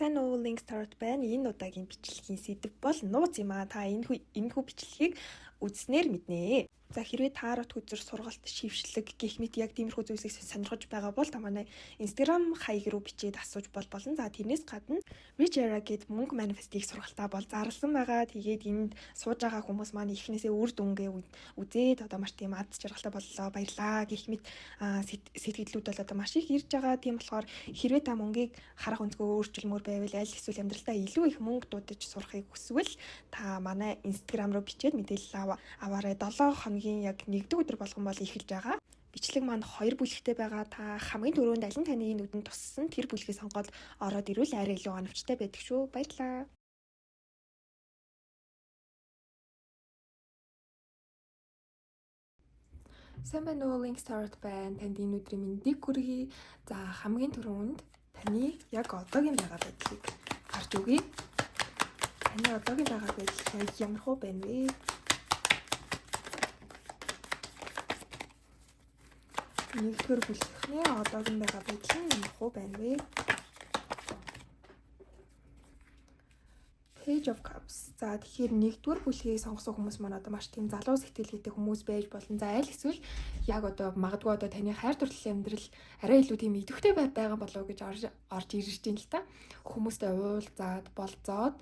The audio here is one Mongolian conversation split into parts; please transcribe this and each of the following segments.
Сайн уу, Link Start байна. Энэ удаагийн бичлэгийн сэдэв бол нууц юм аа. Та энэхүү бичлэгийг үзснээр мэднэ. За, хэрвээ тарот хөзөр, сургалт, шившлэг гэх мэт яг тиймэрхүү зүйлсийг сонирхож байгаа бол та манай Instagram хаяг руу бичээд асууж бол болно. За, тэрнээс гадна Rich Era гээд мөнгө manifest-ийг сургалтаа бол зарласан байгаа. Тэгээд энд сууж байгаа хүмүүс маань эхнээсээ үр дүнгээ үзээд одоо маш тийм аз жаргалтай боллоо, баярлаа гэх мэт сэтгэлдлүүд бол одоо маш их ирж байгаа. Тийм болохоор хэрвээ та мөнгийг харах өнцгөө өөрчилмөр байвал, аль эсвэл амьдралдаа илүү их мөнгө дуудаж сурахыг хүсвэл та манай Instagram руу бичээд мэдээлэл аваарай. 7 хоногийн яг нэгдүг өдөр болгон бол эхэлж байгаа. Бичлэг маань хоёр бүлэгтэй байгаа. Та хамгийн түрүүнд аль нь таны нүдэнд туссан, тэр бүлгийг сонгоод ороод ирвэл арай илүү оновчтой байдаг шүү. Баярлалаа. Сайн байна уу, Link Start байна. Танд энэ өдрийн мэндийг хүргэе. За, хамгийн түрүүнд таны яг одоогийн байгаа байдлыг гарч өгье. Таны одоогийн байгаа байдал яг ямар хуу байна вэ? Нэгдүгээр бүлгийнхний одоогийн байгаа байдал нь ямар хуу байна вэ? Page of Cups. За, тэгэхээр нэгдүгээр бүлгийг сонгосон хүмүүс маань одоо маш тийм залуу сэтгэлгээтэй хүмүүс байж болно. За, аль эсвэл яг одоо магадгүй одоо таны хайр дурлалын амьдрал арай илүү тийм идэвхтэй байгаа болов уу гэж орж ирж байна л та. Хүмүүстэй уулзаад, болзоод,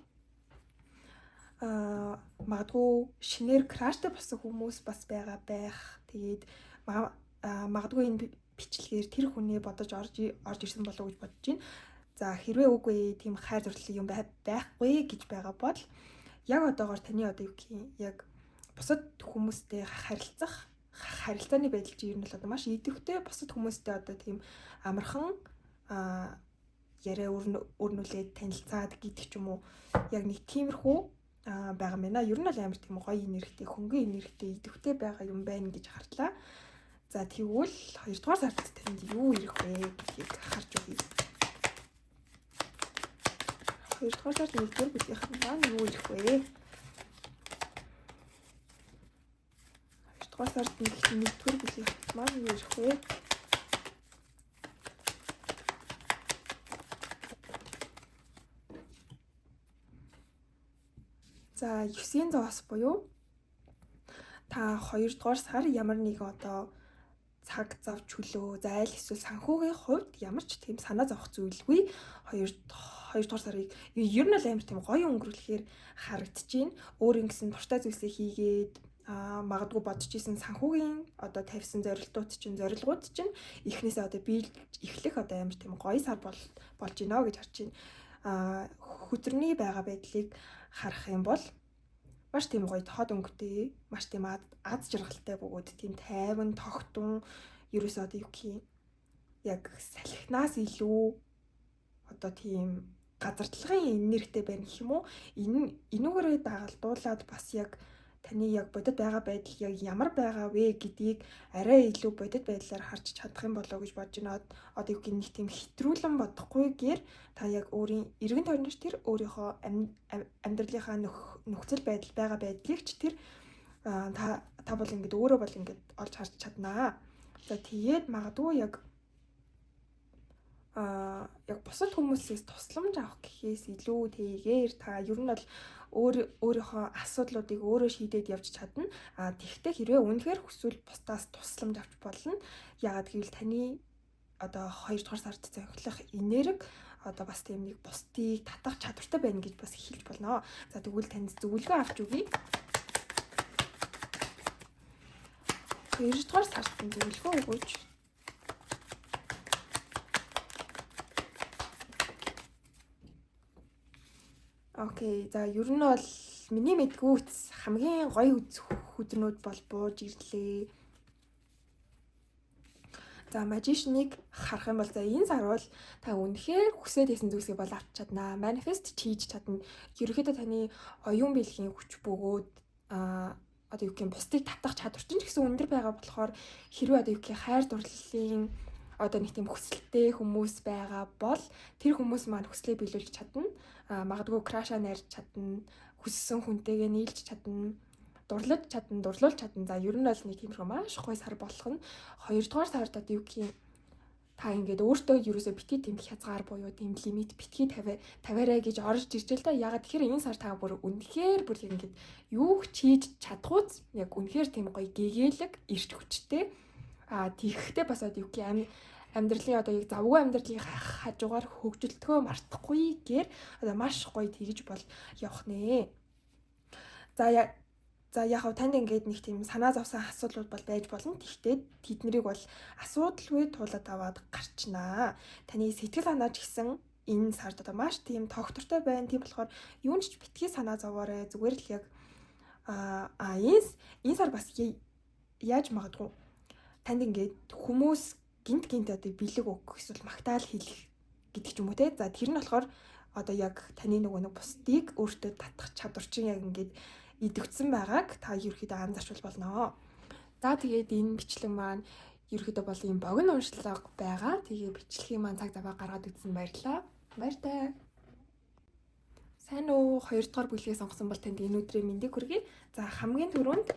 магадгүй шинээр crush тай болсон хүмүүс бас байгаа байх. Тэгээд магадгүй энэ бичлэгээр тэр хүнээ бодож орж ирсэн болов уу гэж бодож байна. За, хэрвээ үгүй, тийм хайр дурлалын юм байхгүй гэж байгаа бол яг одоогоор таны одоо юу гэх юм, яг бусад хүмүүстэй харилцах харилцааны байдал чинь ер нь бол одоо маш идэвхтэй, бусад хүмүүстэй одоо тийм амархан яриа өрнүүлээд танилцаад гэдэг ч юм уу, яг нэг тиймэрхүү байгаа юм байна. Ер нь бол амар тийм гоё энергитэй, хөнгөн энергитэй, идэвхтэй байгаа юм байна гэж харлаа. За, тэгвэл хоёрдугаар сард танд юу ирэх вэ гэдгийг харж өгье. Хоёрдугаар сард нэгдүгээр бүлгийнх нь маань юу ирэх вэ? Хоёрдугаар сард нэгдүгээр бүлгийнх маань юу ирэх вэ? За, 9-ийн зоос буюу та 2 дугаар сар ямар нэгэн одоо цаг зав чөлөө, за, аль эсвэл санхүүгийн хувьд ямар ч тийм санаа зовох зүйлгүй хоёрдугаар сарыг ер нь бол амар тийм гоё өнгөрүүлэхээр харагдаж байна. Өөр ингэсэн дуртай зүйлсээ хийгээд, магадгүй бодож исэн санхүүгийн одоо тавьсан зорилтууд чинь, зорилгууд чинь эхнээсээ одоо биелж эхлэх одоо амар тийм гоё сар болж гинэ гэж харж байна. Хөзөрний байгаа байдлыг харах юм бол маш тийм гоё тод өнгөтэй, маш тийм аз жаргалтай бөгөөд тийм тайван, тогтун, ерөөсөө одоо юу гэх юм, яг салхинаас илүү одоо тийм газардлагын энергитэй байна гэх юм уу? Энэ энүүгээрээ дагалдуулаад бас яг таны яг бодит байгаа байдал яг ямар байгаа вэ гэдгийг арай илүү бодит байдлаар харж чадах юм болоо гэж бодож байна. Одоо юу гэх, нэг тийм хэтрүүлэн бодохгүйгээр та яг өөрийн эргэн тойрнож тэр өөрийнхөө амьдралынхаа нөхцөл байдал, байгаа байдлыг ч тэр та та бол ингээд өөрөө бол ингээд олж харж чаднаа. За, тэгээд магадгүй яг бусад хүмүүсээс тусламж авах гэхээс илүү тэйгээр та ер нь бол өөрийнхөө асуудлуудыг өөрөө шийдээд явж чадна. А тэгвэл хэрвээ үнэхээр хүсвэл бусдаас тусламж авч болно. Яагаад гэвэл таны одоо 2 дугаар сард зохилох энерги одоо бас тийм нэг бусдыг татах чадвартай байна гэж бас хэлж болно. За, тэгвэл танд зөвлөгөө авч өгье. 2 дугаар сард зөвлөгөө өгөөч. Okay. За, ер нь бол миний мэдгүйц хамгийн гоё хөзрнүүд бол бууж ирлээ. За, Magician-ыг харах юм бол, за, энэ сар бол та үнэхээр хүсээд байсан зүйлсийг бол авч чаднаа. Manifest хийж чадна. Ерөнхийдөө таны оюун биелэхийн хүч бөгөөд одоо юу гэх юм, бусдыг татах чадвар чинь ч гэсэн өндөр байгаа болохоор хэрвээ одоо юу гэх, хайр дурлалын одоо нэг тийм хүсэлтэй хүмүүс байгаа бол тэр хүмүүс маань хүслээ биелүүлж чадна. Магадгүй crush аа найрч чадна, хүссэн хүнтэйгээ нийлж чадна, дурлаж чадна, дурлуулж чадна. За, ер нь бол нэг тиймэрхүү маш гоё сар болох нь. Хоёрдугаар сард одоо юу гэх юм, Та ингээд өөртөө ерөөсөө битгий тийм хязгаар буюу тийм лимит битгий тавиарай гэж орж ирж л да. Ягаад тэгэхээр энэ сар та бүр үнэхээр бүр ингээд юу ч хийж чадахуйц яг үнэхээр тийм гоё гэгээлэг эрч хүчтэй. Тэгэхдээ бас одоо юу гэх юм, амьдралын одоо яг завгүй амьдралын хажуугаар хөгжилтгөө мартахгүйгээр одоо маш гоё тэгж бол явах нэ. За, яг хав танд ингээд нэг тийм санаа зовсон асуудлууд бол байж болно. Тэгэхдээ тэднэрийг бол асуудалгүй туулаад аваад гарчнаа. Таны сэтгэл санаа ч гэсэн энэ сард одоо маш тийм тогтвортой байна. Тийм болохоор юунд ч битгий санаа зовоорой. Зүгээр л яг а энэ сар бас яаж магадгүй танд ингээд хүмүүс гинт гинт одоо бэлэг өгөх эсвэл магтаал хэлэх гэдэг ч юм уу те. За, тэр нь болохоор одоо яг таны нөгөө нэг бусдыг өөртөө татах чадвар чинь яг ингээд идэвхсэн байгааг та ерөөхдөө анзаарч болно. За, тэгээд энэ бичлэг маань ерөөхдөө бол ийм богино уншлага байгаа. Тэгээ бичлэгийн маань цаг заваа гаргаад үзсэн баярлалаа. Баяртай. Сайн уу? 2 дугаар бүлгийг сонгосон бол танд энэ өдрийн мэндийг хүргэе. За, хамгийн түрүүнд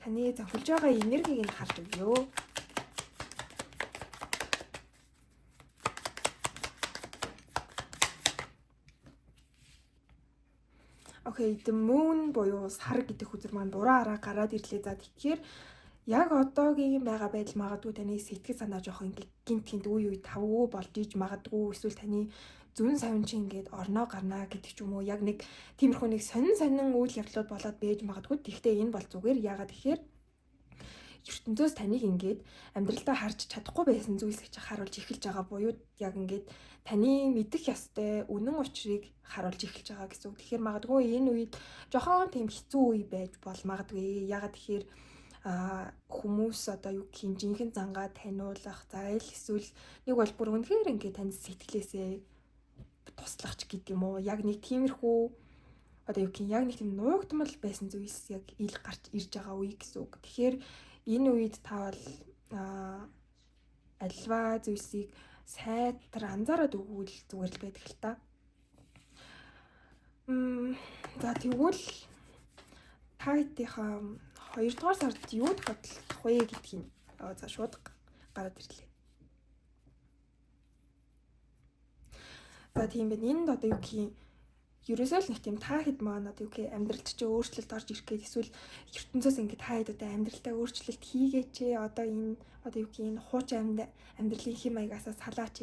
таны зохилж байгаа энергийг нь харж өгье. Okay, the moon буюу сар гэдэг үзэр маань буруу араа гараад ирлээ. За, тэгэхээр яг одоогийн байгаа байдал магадгүй таны сэтгэл санаа жоох ингээ гинт гинт үе үе тавгүй болж иж магадгүй, эсвэл таны зүүн совин чи ингээд орноо гарнаа гэдэг ч юм уу, яг нэг тиймэрхүү нэг сонин сонин үйл явдлууд болоод байж магадгүй. Тэгэхдээ энэ бол зүгээр. Яагаад тэгэхээр ертөнцөөс таныг ингээд амьдралдаа харж чадахгүй байсан зүйлсийг чи харуулж эхэлж байгаа буюу яг ингээд таны мэдэх ёстой үнэн учирыг харуулж эхэлж байгаа гэсэн үг. Тэгэхээр магадгүй энэ үед жохон тийм хэцүү үе байж бол магадгүй. Яагаад тэгэхээр хүмүүс одоо юу гэх юм, жинхэнэ зангаа таниулах, за аль эсвэл нэг бол бүр үнэхээр ингээд танд сэтгэлээсээ туслах ч гэдэг юм уу. Яг нэг тиймэрхүү одоо юу гэх юм, яг нэг тийм нуугдмал байсан зүйлс яг ил гарч ирж байгаа үе гэсэн үг. Тэгэхээр энэ үед та бол альва зүйлсийг сайтар анзаараад өгвөл зүгээр л байдаг л та. За, тэгвэл та хэдийнхээ 2 дугаар сард юу тохиолдох вэ гэдгийг за шууд гараад ирлээ. За, тийм байна. Энд одоо юу гэх юм, ерөөсөө л нэг тийм та хэд маань одоо юу гэх амьдралд чи өөрчлөлт орж ирэх гээд, эсвэл ертөнцөөс ингээд та хэд одоо амьдралдаа өөрчлөлт хийгээч, одоо энэ одоо юу гэх энэ хуучин амьдралын хэм маягаасаа салаач,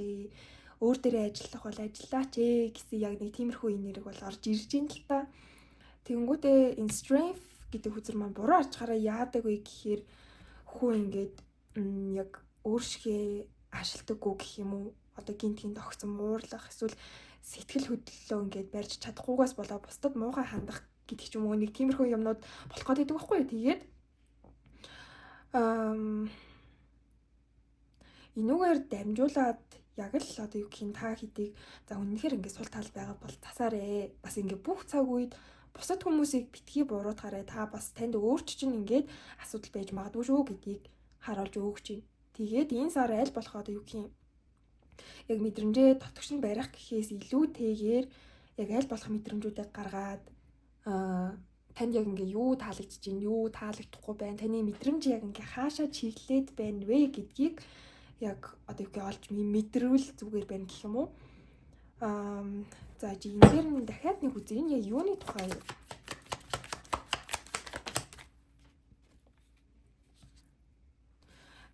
өөр дээрээ ажиллах бол ажиллаач гэсэн яг нэг тиймэрхүү энерги бол орж ирж байна л та. Тэгэнгүүтээ энэ strength гэдэг үзэр маань буруу арчгаараа яадаг вэ гэхээр хүн ингээд яг өөршгөө ажилтаггүй гэх юм уу, одоо гинт гинт огцон муурлах, эсвэл сэтгэл хөдлөлөө ингээд барьж чадахгүйгээс болоо бусдад муухай хандах гэдэг ч юм уу, нэг тиймэрхүү юмнууд болох гээд байдаг байхгүй юу. Тэгээд энүүгээр дамжуулаад яг л одоо юу гэх юм, та хэдийг за үнэхээр ингээд сул тал байгаа бол засаарэ. Бас ингээд бүх цаг үед бусад хүмүүсийг битгий буруутгаарай. Та бас танд өөрч чинь ингээд асуудал байж магадгүй шүү гэдгийг харуулж өгч байна. Тэгээд энэ сар аль болох одоо юу гэх юм, яг мэдрэмжээ дотогш нь барих гэхээс илүүтэйгээр яг аль болох мэдрэмжүүдээ гаргаад, танд яг ингээ юу таалагдж байна, юу таалагдахгүй байна, таны мэдрэмж яг ингээ хаашаа чиглээд байна вэ гэдгийг яг одоо юу гэх олж мэдрвэл зүгээр байна гэх юм уу. За, энэ дээр нь дахиад нэг үзье. Энэ яг юуны тухай вэ?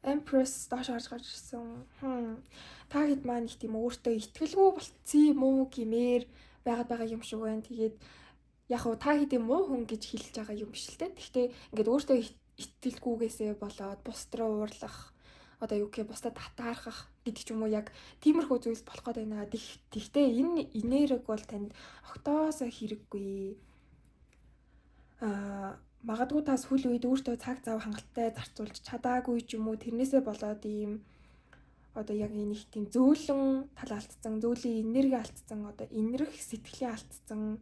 Empress доош харж гарч ирсэн. Та хэд маань их тийм өөртөө итгэлгүй болцсон юм уу гэмээр байгаад байгаа юм шиг байна. Тэгээд яг уу та хэдийн муу хүн гэж хэлж байгаа юм биш л те. Гэхдээ ингээд өөртөө итгэлгүйгээсээ болоод бусд руу уурлах, одоо юу гэх, бусдад татаархах гэдэг ч юм уу, яг тиймэрхүү зүйлс болох гээд байна. Тэгтээ энэ энерги бол танд огтоосоо хэрэггүй. Магадгүй та сүүлийн үед өөртөө цаг зав хангалттай зарцуулж чадаагүй ч юм уу, тэрнээсээ болоод ийм одоо яг энэ их тийм зөөлөн тал алдсан, зөөлөн энерги алдсан, одоо энэрх сэтгэлийн алдсан,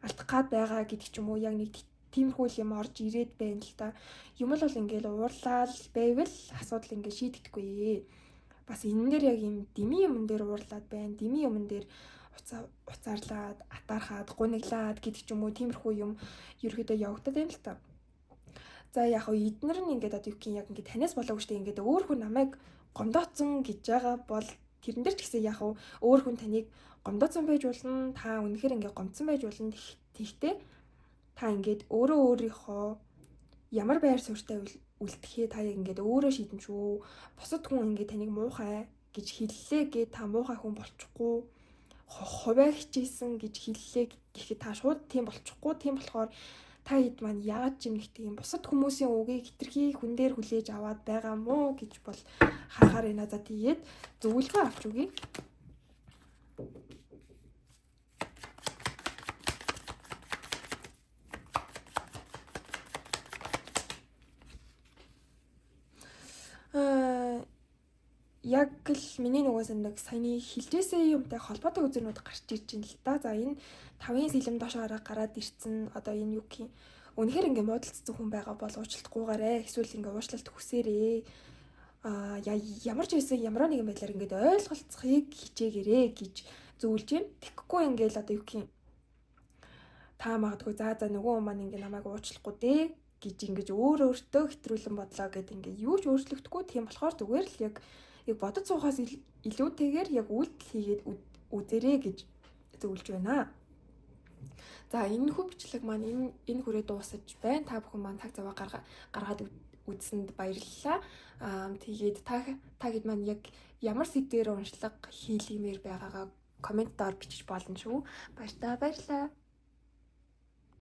алдах гад байгаа гэдэг ч юм уу, яг нэг тиймэрхүү юм орж ирээд байна л та. Юм л бол ингээл уурлал байвал асуудал ингээ шийдэгдэхгүй. Бас энэ дээр яг юм дими юмн дээр уурлаад байна. Дими юмн дээр уцаарлаад, атаархаад, гуниглаад гэдэг ч юм уу, тиймэрхүү юм ерөөдөө явагдаад байна л та. За, яг хөө эднэр нь ингээд одоо юу гэх юм, яг ингээд танаас болоогүй штэ, ингээд өөр хүн намайг гомдооцсон гэж байгаа бол тэрэн дээр ч гэсэн яг өөр хүн таныг гомдооцсон байж болно. Та үнэхээр ингээ гомдсон байж болно. Тэгтээ та ингээд өөрөө өөрийнхөө ямар байр суурьтай үлдэхээ та яг ингээд өөрөө шийдэн шүү. Бусад хүн ингээд таныг муухай гэж хэллээ гэж та муухай хүн болчихгүй, хувиа хичээсэн гэж хэллээ гэхэд та шууд тийм болчихгүй. Тийм болохоор та хэд маань яагаад ч юм нэг тийм бусад хүмүүсийн үгийг хитрхи хүн дээр хүлээж аваад байгаа мó гэж бол харахаар байна. За тэгээд зөвлөгөө авч өгье. Яг л миний нөгөөс нэг саяны хилжээсэн юмтай холбоотой үзүүрнүүд гарч ирж байна л да. За энэ 5-ын сэлэм доош хараа гараад ирсэн. Одоо энэ юу гэх юм? Үнэхээр ингээ муудалцсан хүн байгаа бол уучлалтгүйгаарэ. Эсвэл ингээ уучлалт хүсээрээ. Ямар ч байсан ямар нэгэн байдлаар ингээд ойлголцохыг хичээгээрээ гэж зөвлөж байна. Тэгэхгүй ингээл одоо юу гэх юм? Та магадгүй за нөгөө хүн маань ингээ намайг уучлахгүй дээ гэж ингэж өөр өөртөө хэтрүүлэн бодлоо гэд ингээ юу ч өөрчлөгдөхгүй. Тийм болохоор зүгээр л яг бодож суухаас илүүтэйгээр яг үйлдэл хийгээд үзэрэй гэж зөвлөж байна. За энэ хүү бичлэг маань энэ хүрээ дуусаж байна. Та бүхэн маань цаг зав гаргаад үзсэнд баярлалаа. Тэгээд та хэд маань яг ямар сэдвээр уншлага хийлгэмээр байгаагаа коммент доор бичиж болно шүү. Баярлалаа.